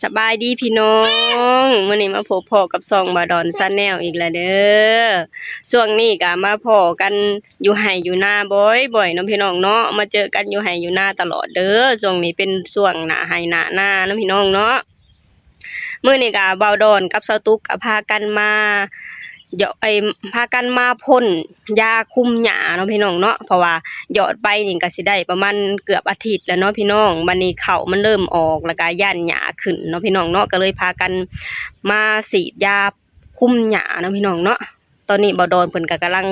ສະບາຍດີພີ່ນ້ອງ ມື້ນີ້ມາພົບພໍ້ກັບຊ່ອງບ່າວດອນ Channel ອີກແລ້ວເດີ້. ຊ່ວງນີ້ກໍມາພໍ້ກັນຢູ່ໄຮ່ຢູ່ນາບ່ອຍໆເນາະພີ່ນ້ອງເນາະ, ມາເຈີກັນຢູ່ໄຮ່ຢູ່ນາຕະຫຼອດເດີ້. ຊ່ວງນີ້ເປັນຊ່ວງໜ້າໄຮ່ໜ້ານາເນາະພີ່ນ້ອງເນາະ. ມື້ນີ້ກໍບ່າວດອນກັບສາວຕຸກກໍພາກັນມາ ເຍາະ ເອີ ພາກັນມາພົ່ນຢາຄຸມຫຍ້າເນາະພີ່ນ້ອງເນາະ, ເພາະວ່າຢອດໄປນີ້ກໍຊິໄດ້ປະມານເກືອບອາທິດແລ້ວເນາະພີ່ນ້ອງ. ບັດນີ້ເຂົ້າມັນເລີ່ມອອກ ແລ້ວກໍຢ້ານຫຍ້າຂຶ້ນເນາະພີ່ນ້ອງເນາະ, ກໍເລີຍພາກັນມາສີດຢາຄຸມຫຍ້າເນາະພີ່ນ້ອງເນາະ. ຕອນນີ້ບ່າວດອນເພິ່ນກໍກຳລັງ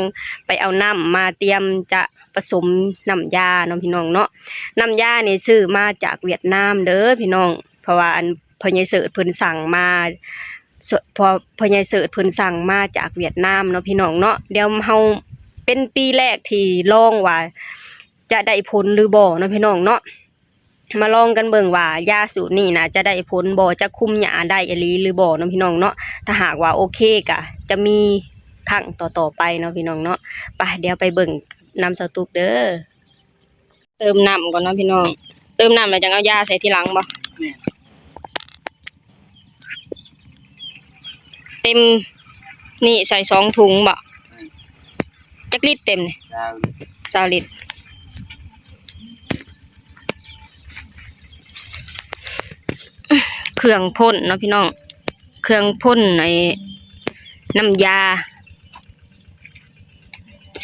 ໄປເອົານ້ຳມາ ຕຽມຈະປະສົມນ້ຳຢາເນາະພີ່ນ້ອງເນາະ. ນ້ຳຢານີ້ຊື້ມາຈາກຫວຽດນາມເດີ້ພີ່ນ້ອງ, ເພາະວ່າອັນພໍ່ໃຫຍ່ເສີດເພິ່ນສັ່ງມາ ເພາະພໍ່ໃຫຍ່ເສີດເພິ່ນສັ່ງມາຈາກຫວຽດນາມເນາະພີ່ນ້ອງເນາະ. ດຽວເຮົາ ເປັນປີແລກທີ່ລອງວ່າຈະໄດ້ຜົນຫຼືບໍ່ເນາະພີ່ນ້ອງເນາະ. ມາລອງກັນເບິ່ງວ່າຢາສູດນີ້ນະຈະໄດ້ຜົນບໍ່, ຈະຄຸມຫຍ້າໄດ້ອີ່ຫຼີຫຼືບໍ່ເນາະພີ່ນ້ອງເນາະ. ຖ້າຫາກວ່າໂອເຄກະຈະມີຄັ້ງຕໍ່ໆໄປເນາະພີ່ນ້ອງເນາະ. ໄປ ດຽວໄປເບິ່ງນຳສາວຕຸກເດີ້. ເຕີມນ້ຳກ່ອນເນາະພີ່ນ້ອງ, ເຕີມນ້ຳແລ້ວຈັ່ງເອົາຢາໃສ່ທີຫຼັງບໍ່? ແມ່ນ. ເຕັມນີ້ໃສ່ສອງຖົງບໍ່? ແມ່ນ. ຈັກລິດເຕັມນີ້? ຊາວລິດ. ຊາວລິດ. ເຄື່ອງພົ່ນເນາະພີ່ນ້ອງ, ເຄື່ອງພົ່ນໄອ້ນ້ຳຢາ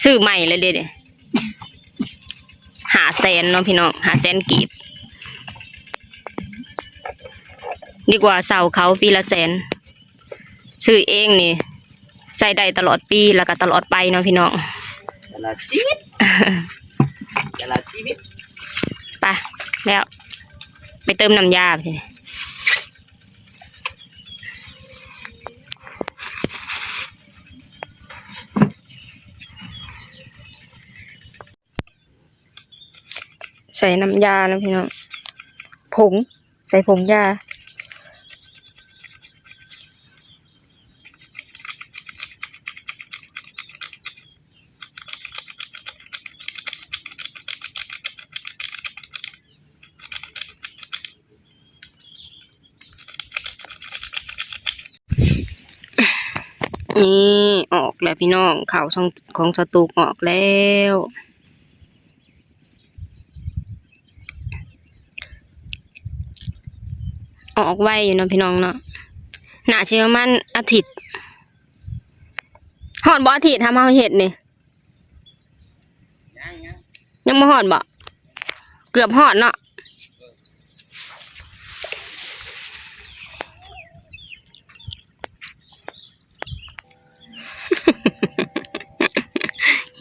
ຊື້ໃໝ່ແລ້ວເດ້ ຫ້າແສນເນາະພີ່ນ້ອງ, ຫ້າແສນກີບ. ດີກວ່າເຊົ່າເຂົາປີລະແສນ, ຊື້ເອງນີ້ໃຊ້ໄດ້ຕະຫຼອດປີ ແລ້ວກໍຕະຫຼອດໄປເນາະພີ່ນ້ອງ. ຕະຫຼອດຊີວິດ ຕະຫຼອດຊີວິດ. ໄປແລ້ວ ໄປເຕີມນ້ຳຢາບາດນີ້. ໃສ່ນ້ຳຢາເນາະພີ່ນ້ອງ, ຜົງ ໃສ່ຜົງຢາ. ນີ້ອອກແລ້ວພີ່ນ້ອງ, ເຂົ້າຂອງ ຂອງສາວຕຸກອອກແລ້ວ. ອອກໄວຢູ່ເນາະພີ່ນ້ອງເນາະ, ໜ້າຊິປະມານອາທິດ. ຮອດບໍ່ອາທິດ ທຳເຮົາເຮັດນີ້? ຍັງ ຍັງ ຍັງບໍ່ຮອດບໍ່? ເກືອບຮອດເນາະ.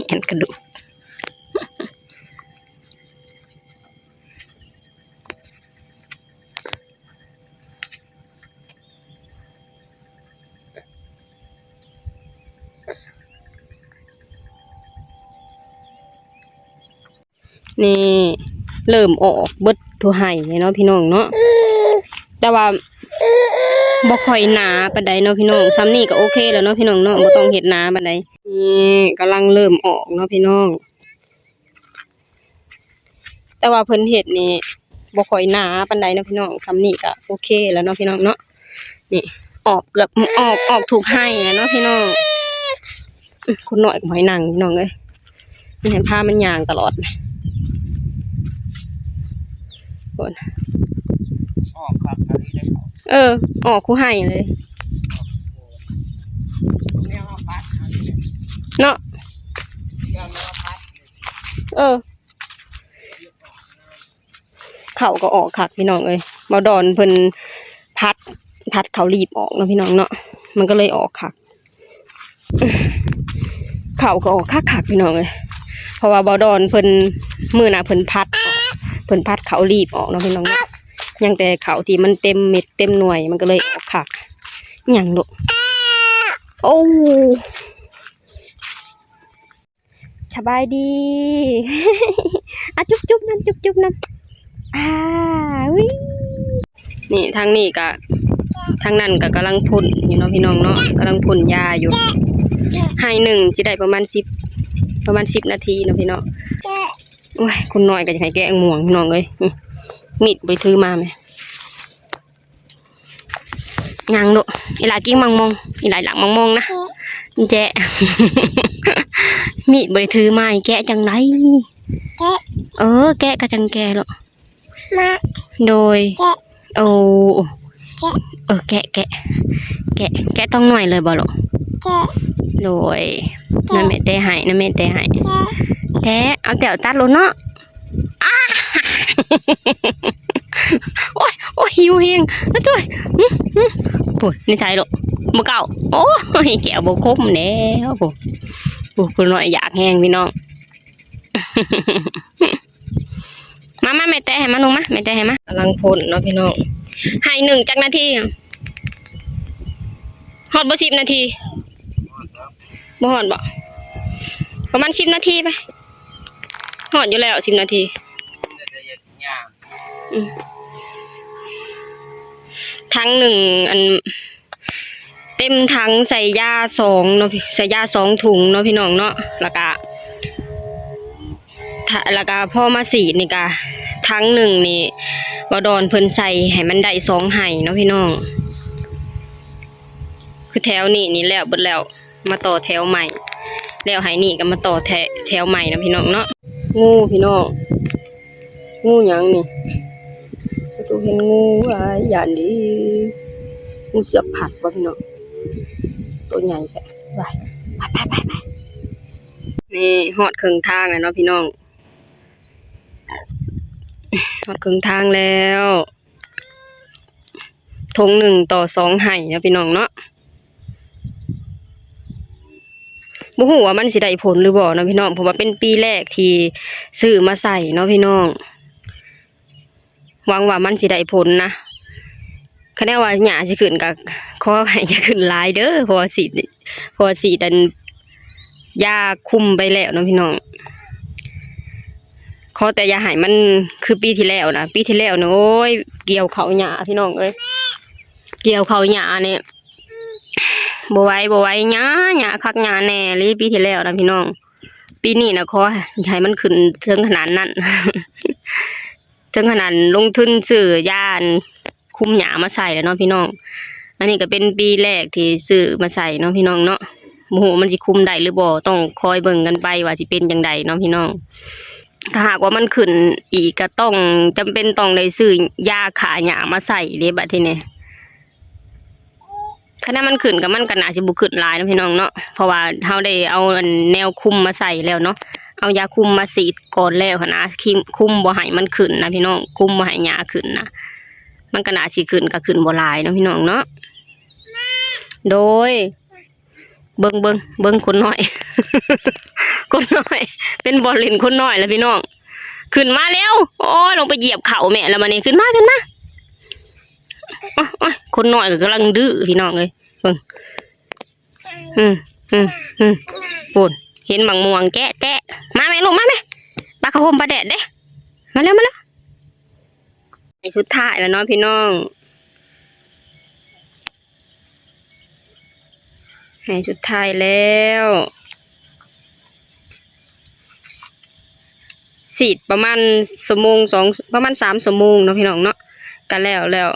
ເຫັນກະດູກ. ນີ້ເລີ່ມອອກເບິດທົ່ວໄຮ່ເນາະພີ່ນ້ອງເນາະ, ແຕ່ວ່າບໍ່ຄ່ອຍໜາປານໃດເນາະພີ່ນ້ອງ. ຊ່ຳນີ້ກໍໂອເຄແລ້ວເນາະພີ່ນ້ອງເນາະ, ບໍ່ຕ້ອງເຮັດໜາປານໃດ. ນີ້ກຳລັງເລີ່ມອອກເນາະພີ່ນ້ອງ. ແຕ່ວ່າເພິ່ນເຮັດນີ້ບໍ່ຄ່ອຍໜາປານໃດເນາະພີ່ນ້ອງ, ຊ່ຳນີ້ກໍໂອເຄແລ້ວເນາະພີ່ນ້ອງເນາະ. ນີ້ອອກເກືອບ ອອກ ອອກທຸກໄຮ່ແລ້ວເນາະພີ່ນ້ອງ. ອື ຄົນນ້ອຍກໍບໍ່ໃຫ້ນັ່ງພີ່ນ້ອງເອີຍ, ໃຫ້ພາມັນຍ່າງຕະຫຼອດ. ໂອ້ ອອກຄັກອີ່ຫຼີເດ້. ເອີ ອອກຄູ່ໄຮ່ເລີຍ ແນວເຮົາພັດເນາະ. ເອີ. ເຂົ້າກໍອອກຄັກພີ່ນ້ອງເອີຍ, ບ່າວດອນເພິ່ນພັດ ພັດເຂົ້າລີບອອກເນາະພີ່ນ້ອງເນາະ, ມັນກໍເລີຍອອກຄັກ. ເຂົ້າກໍອອກຄັກໆພີ່ນ້ອງເອີຍ, ເພາະວ່າບ່າວດອນເພິ່ນ ມື້ໜ້າເພິ່ນພັດ ເພິ່ນພັດເຂົ້າລີບອອກເນາະພີ່ນ້ອງເນາະ. ຍັງແຕ່ເຂົ້າທີ່ມັນເຕັມເມັດເຕັມໜ່ວຍ ມັນກໍເລີຍອອກຄັກ. ຫຍັງລູກ? ໂອ້. ສະບາຍດີ. ອາ ຈຸບໆນຳ ຈຸບໆນຳ. ອາ ອຸ້ຍ. ນີ້ທາງນີ້ກະ ທາງນັ້ນກະກຳລັງພົ່ນຢູ່ເນາະພີ່ນ້ອງເນາະ, ກຳລັງພົ່ນຢາຢູ່. ໄຮ່ໜຶ່ງຊິໄດ້ປະມານສິບ ປະມານສິບນາທີເນາະພີ່ນ້ອງ. ໂອ້ຍ ຄົນນ້ອຍກໍຢາກໃຫ້ແກະໝ່ວງພີ່ນ້ອງເອີຍ. ມີດໄປຖືມາແມ. ຫຍັງລູກ? ອີຫຼ້າກິນໝາກມ່ວງ, ອີຫຼ້າລັກໝາກມ່ວງນະ. ແຈະ ມີດບໍ່ໄດ້ຖືມາ ແກະຈັ່ງໃດ? ແກະ ເອີ ແກະກໍຈັ່ງແກະລູກ. ມາ ໂດຍ ແກະ ໂອ້ ແກະ ເອີ ແກະ ແກະ ແກະ ແກະຕ້ອງໜ້ອຍເລີຍບໍ່ລູກ? ແກະ ໂດຍ ແກະ ນະແມ່ແຕະໃຫ້ ນະແມ່ແຕະໃຫ້ ແກະ ແຕະ ເອົາແຕ້ວຕັດໂລດເນາະ. ອ້າ ໂອ້ຍ ໂອ້ຍ ຫິວແຮງ ໂອ້ຍ ຫຶ ຫຶ ພຸ້ນ ໃນໄທລູກ ບໍ່ເກົ້າ ໂອ້ຍ ແຈ່ວບໍ່ຄົມແລ້ວ ພຸ້ນ ຜູ້ນ້ອຍຢາກແຮງພີ່ນ້ອງ. ມາ ມາ ແມ່ແຕະໃຫ້ມາ ລົງມາ ແມ່ແຕະໃຫ້ມາ. ກຳລັງພົ່ນເນາະພີ່ນ້ອງ. ໄຮ່ໜຶ່ງຈັກນາທີ? ຮອດບໍ່ສິບນາທີ? ບໍ່ຮອດບໍ່? ປະມານສິບນາທີໄປ. ຮອດຢູ່ແລ້ວສິບນາທີ. ອືມ ຖັງໜຶ່ງ ອັນ ເຕັມຖັງໃສ່ຢາສອງເນາະ ໃສ່ຢາສອງຖົງເນາະພີ່ນ້ອງເນາະ. ແລ້ວກະ ແລ້ວກະພໍມາສີດນີ້ກະ ຖັງໜຶ່ງນີ້ ບ່າວດອນເພິ່ນໃສ່ໃຫ້ມັນໄດ້ສອງໄຮ່ເນາະພີ່ນ້ອງ. ຄືແຖວນີ້ນີ້ແລ້ວເບິດແລ້ວ ມາຕໍ່ແຖວໃໝ່ ແລ້ວໄຮ່ນີ້ກໍມາຕໍ່ແຖ ແຖວໃໝ່ເນາະພີ່ນ້ອງເນາະ. ງູພີ່ນ້ອງ ງູຫຍັງນີ້? ສາທຸ ເຫັນງູ ອ້າຍ ຢ້ານເດ້. ງູເຊືອກພັດບໍ່ພີ່ນ້ອງ? ໂຕໃຫຍ່ແທ້. ໄປ ໄປ ໄປ ໄປ. ນີ້ຮອດເຄິ່ງທາງແລ້ວເນາະພີ່ນ້ອງ ຮອດເຄິ່ງທາງແລ້ວ. ຖົງໜຶ່ງຕໍ່ສອງໄຮ່ເນາະພີ່ນ້ອງເນາະ. ບໍ່ຮູ້ວ່າມັນຊິໄດ້ຜົນຫຼືບໍ່ເນາະພີ່ນ້ອງ ເພາະວ່າເປັນປີແລກທີ່ຊື້ມາໃສ່ເນາະພີ່ນ້ອງ. ຫວັງວ່າມັນຊິໄດ້ຜົນນະ. ຄະແນນວ່າຫຍ້າຊິຂຶ້ນກໍຂໍໃຫ້ຢ່າຂຶ້ນຫຼາຍເດີ ເພາະວ່າສີດ ເພາະວ່າສີດອັນ ຢາຄຸມໄປແລ້ວເນາະພີ່ນ້ອງ. ຂໍແຕ່ຢ່າໃຫ້ມັນຄືປີທີ່ແລ້ວນະ. ປີທີ່ແລ້ວນະ ໂອ້ຍ ກ່ຽວເຂົ້າຫຍ້າພີ່ນ້ອງເອີຍ ກ່ຽວເຂົ້າຫຍ້ານີ້ ບໍ່ໄຫວ ບໍ່ໄຫວ ຫຍ້າ ຫຍ້າຄັກຫຍ້າແນ່ເລີຍ ປີທີ່ແລ້ວນະພີ່ນ້ອງ. ປີນີ້ນະ ຂໍໃຫ້ມັນຂຶ້ນເຖິງຂະໜາດນັ້ນ ເຖິງຂະໜາດລົງທຶນຊື້ຢາອັນຄຸມຫຍ້າມາໃສ່ແລ້ວເນາະພີ່ນ້ອງ. ອັນນີ້ກໍເປັນປີແລກທີ່ຊື້ມາໃສ່ເນາະພີ່ນ້ອງເນາະ. ບໍ່ຮູ້ມັນຊິຄຸມໄດ້ຫຼືບໍ່ ຕ້ອງຄອຍເບິ່ງກັນໄປວ່າຊິເປັນຈັ່ງໃດເນາະພີ່ນ້ອງ. ຖ້າຫາກວ່າມັນຂຶ້ນອີກກໍຕ້ອງ ຈຳເປັນຕ້ອງໄດ້ຊື້ຢາຂ້າຫຍ້າມາໃສ່ເດ້ບັດທີນີ້. ຄັນວ່າມັນຂຶ້ນກໍ ມັນກໍໜ້າຊິບໍ່ຂຶ້ນຫຼາຍເນາະພີ່ນ້ອງເນາະ ເພາະວ່າເຮົາໄດ້ເອົາອັນແນວຄຸມມາໃສ່ແລ້ວເນາະ ເອົາຢາຄຸມມາສີດກ່ອນແລ້ວຫັ້ນນະ ຄຸມ ຄຸມບໍ່ໃຫ້ມັນຂຶ້ນນະພີ່ນ້ອງ ຄຸມບໍ່ໃຫ້ຫຍ້າຂຶ້ນນະ. ມັນກໍໜ້າຊິຂຶ້ນ ກໍຂຶ້ນບໍ່ຫຼາຍເນາະພີ່ນ້ອງເນາະ. ໂດຍ ເບິ່ງ ເບິ່ງ ເບິ່ງຄົນນ້ອຍ ຄົນນ້ອຍ ເປັນບ່ອນຫຼິ້ນຄົນນ້ອຍແລ້ວພີ່ນ້ອງ. ຂຶ້ນມາແລ້ວ ໂອ້ຍ ລົງໄປຢຽບເຂົ້າແມ່ແລ້ວບັດນີ້ ຂຶ້ນມາ ຂຶ້ນມາ. ໂອ້ຍ ໂອ້ຍ ຄົນນ້ອຍກໍກຳລັງດື້ພີ່ນ້ອງເອີຍ ເບິ່ງ ອືມ ອືມ ອືມ ພຸ້ນ ເຫັນໝາກມ່ວງແຈະແຕະ. ມາແມ່ລູກ ມາແມ່ ປາເຂົ້າຮົ່ມປາແດດເດ້ ມາແລ້ວ ມາແລ້ວ. ໃຫ້ສຸດທ້າຍແລ້ວເນາະພີ່ນ້ອງ ໃຫ້ສຸດທ້າຍແລ້ວ. ສີດປະມານຊົ່ວໂມງສອງ ປະມານສາມຊົ່ວໂມງເນາະພີ່ນ້ອງເນາະ ກະແລ້ວແລ້ວ.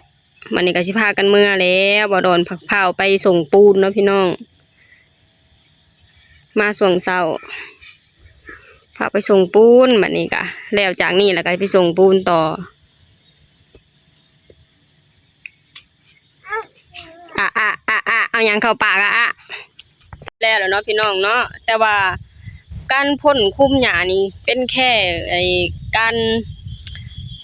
ບັດນີ້ກະຊິພາກັນເມືອແລ້ວ ບ່າວດອນພາ ພາໄປສົ່ງປູນເນາະພີ່ນ້ອງ. ມາຊ່ວງເຊົ້າ ພາໄປສົ່ງປູນ ບັດນີ້ກະແລ້ວຈາກນີ້ແລ້ວກະໄປສົ່ງປູນຕໍ່. ອະ ອະ ອະ ອະ ເອົາຫຍັງເຂົ້າປາກ ອະ ອະ. ແລ້ວແຫຼະເນາະພີ່ນ້ອງເນາະ ແຕ່ວ່າການພົ່ນຄຸມຫຍ້ານີ້ເປັນແຄ່ ໄອ້ ການ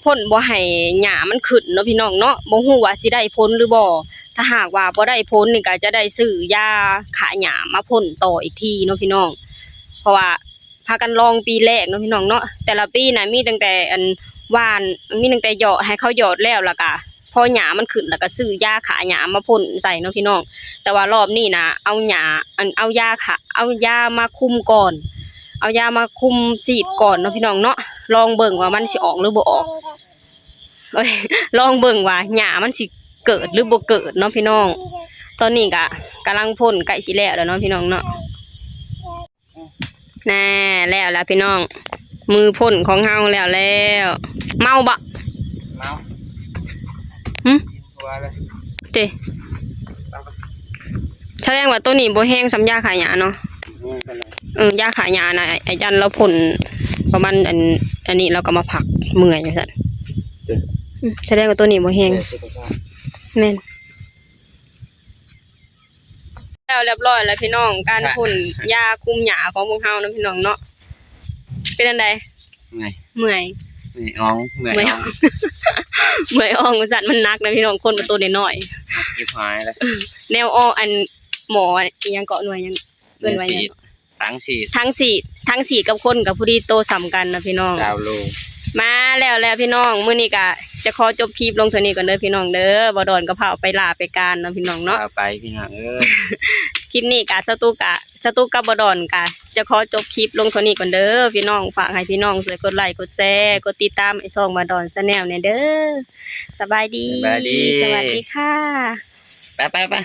ພົ່ນບໍ່ໃຫ້ຫຍ້າມັນຂຶ້ນເນາະພີ່ນ້ອງເນາະ. ບໍ່ຮູ້ວ່າຊິໄດ້ຜົນຫຼືບໍ່ ຖ້າຫາກວ່າບໍ່ໄດ້ຜົນນີ້ກໍຈະໄດ້ຊື້ຢາຂ້າຫຍ້າມາພົ່ນຕໍ່ອີກທີເນາະພີ່ນ້ອງ ເພາະວ່າ ພາກັນລອງປີແລກເນາະພີ່ນ້ອງເນາະ. ແຕ່ລະປີນະມີຕັ້ງແຕ່ອັນຫວ່ານ ມີຕັ້ງແຕ່ຢອດ ໃຫ້ເຂົາຢອດແລ້ວ ແລ້ວກະພໍຫຍ້າມັນຂຶ້ນ ແລ້ວກະຊື້ຢາຂ້າຫຍ້າມາພົ່ນໃສ່ເນາະພີ່ນ້ອງ. ແຕ່ວ່າລອບນີ້ນະ ເອົາຫຍ້າ ອັນ ເອົາຢາຂ້າ ເອົາຢາມາຄຸມກ່ອນ ເອົາຢາມາຄຸມສີດກ່ອນເນາະພີ່ນ້ອງເນາະ. ລອງເບິ່ງວ່າມັນຊິອອກຫຼືບໍ່ອອກ ເອີຍ ລອງເບິ່ງວ່າຫຍ້າມັນຊິເກີດຫຼືບໍ່ເກີດເນາະພີ່ນ້ອງ. ຕອນນີ້ກະກຳລັງພົ່ນ ໃກ້ຊິແລ້ວແລ້ວເນາະພີ່ນ້ອງເນາະ. ແນ່ ແລ້ວລະພີ່ນ້ອງ ມືພົ່ນຂອງເຮົາແລ້ວແລ້ວ. ເມົາບໍ່? ເມົາ. ຫຶ? ກວ່າແລ້ວ ເດ້ ສະແດງວ່າໂຕນີ້ບໍ່ແຮງສ່ຳຢາຂ້າຫຍ້າເນາະ. ແມ່ນປານໃດ? ເອີ ຢາຂ້າຫຍ້ານະ ອາຈານລາວພົ່ນປະມານອັນ ອັນນີ້ ລາວກໍມາພັກເມື່ອຍວ່າຊັ້ນ. ເດ້ ອືມ ສະແດງວ່າໂຕນີ້ບໍ່ແຮງ. ແມ່ນ. ແລ້ວລຽບຮ້ອຍແລ້ວພີ່ນ້ອງ ການ ການ ພົ່ນຢາຄຸມຫຍ້າຂອງພວກເຮົາເນາະພີ່ນ້ອງເນາະ. ເປັນຈັ່ງໃດ? ເມື່ອຍ ເມື່ອຍ ເມື່ອຍອ່ອງ ເມື່ອຍອ່ອງ ເມື່ອຍອ່ອງວ່າຊັ້ນ. ມັນໜັກນະພີ່ນ້ອງ ຄົນມັນໂຕນ້ອຍໆ ເຈັບຫາຍແລ້ວ. ແນວ ອໍ ອັນ ໝໍ ອີ່ຫຍັງເກາະ ໜ່ວຍຫຍັງ ເອີ້ນວ່າຫຍັງ? ຖັງສີດ ຖັງສີດ ຖັງສີດກັບຄົນກໍພໍດີໂຕສ່ຳກັນນະພີ່ນ້ອງ. ຊາວໂລ. ມາແລ້ວແຫຼະພີ່ນ້ອງ ມື້ນີ້ກະຈະຂໍຈົບຄລິບລົງເທົ່ານີ້ກ່ອນເດີພີ່ນ້ອງເດີ. ບ່າວດອນກໍພາໄປລາໄປການເນາະພີ່ນ້ອງເນາະ. ພາໄປພີ່ນ້ອງເອີຍ. ຄລິບນີ້ກະສະຕຸກກະ ສະຕຸກກັບບ່າວດອນກະຈະຂໍຈົບຄລິບລົງເທົ່ານີ້ກ່ອນເດີພີ່ນ້ອງ. ຝາກໃຫ້ພີ່ນ້ອງຊ່ວຍກົດໄລກົດແຊ ກົດຕິດຕາມໃຫ້ຊ່ອງບ່າວດອນ Channel ແດ່ເດີ. ສະບາຍດີ ສະບາຍດີ ສະຫວັດດີຄ່ະ. ໄປ ໄປ ໄປ.